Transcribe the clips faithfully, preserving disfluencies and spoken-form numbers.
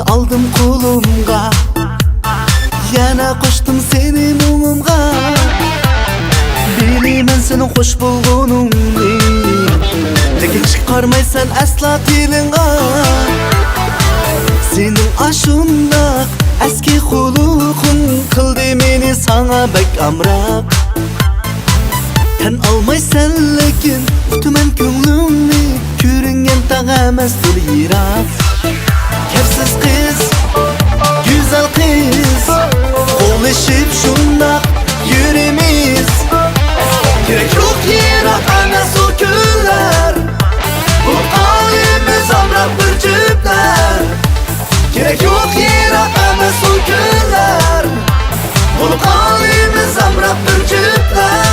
ئالدىم قولۇمغا، يەنە قوشتۇم سېنى مۇڭۇمغا. بىلىمەن سېنىڭ خۇش بولغىنىڭنى، لېكىن چىقارمايسەن ئەسلا تىلىڭغا. سېنىڭ ئاشۇنداق ئەسكى خۇلقۇڭ قىلدى مېنى ساڭا بەك ئامراق. تەن ئالمايسەن لېكىن، ئۇتىمەن كۆڭلۈڭنى، كۆرۈنگەن تاغ ئەمەستۇر يىراق. كەپسىز قىز، گۈزەل قىز، قوللىشىپ شۇنداق يۈرىمىز. كېرەك يوق يىراق ئەمەس ئۇ كۈنلەر، بولۇپ قالىمىز ئامراق بىر جۈپلەر. كېرەك يوق يىراق ئەمەس ئۇ كۈنلەر، بولۇپ قالىمىز ئامراق بىر جۈپلەر.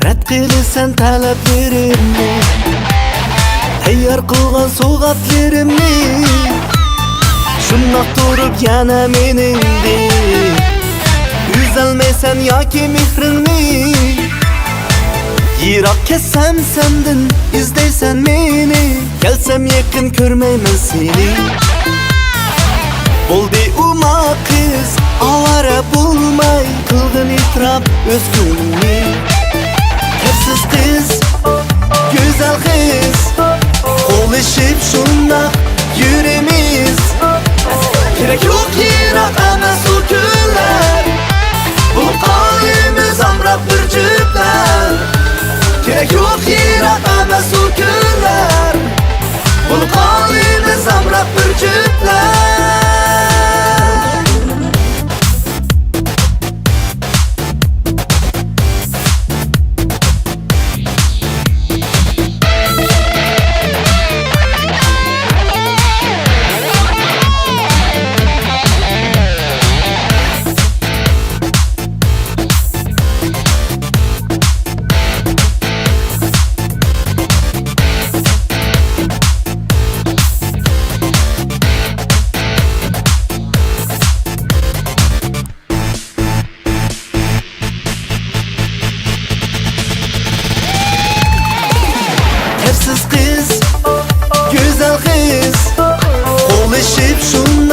رەت قىلىسەن تەلەپلىرىمنى، تەييار قىلغان سوۋغاتلىرىمنى. شۇنداق تۇرۇپ يەنە مېنىڭدىن ئۈزەلمەيسەن ياكى مېھرىڭنى. يىراق كەتسەم سەندىن، ئىزدەيسەن مېنى. كەلسەم يېقىن كۆرمەيمەن سېنى. بولدى ئۇما قىز، ئاۋارە بولماي، قىلغىن ئېتىراپ ئۆز كۆڭلۈڭنى. كەپسىز قىز، گۈزەل قىز، قوللىشىپ شۇنداق يۈرىمىز. كېرەك يوق يىراق ئەمەس ئۇ كۈنلەر، بولۇپ قالىمىز ئامراق بىر جۈپلەر. كېرەك يوق يىراق ئەمەس ئۇ كۈنلەر، بولۇپ قالىمىز ئامراق بىر جۈپلەر. كەپسىز قىز، گۈزەل قىز، قوللىشىپ شۇنداق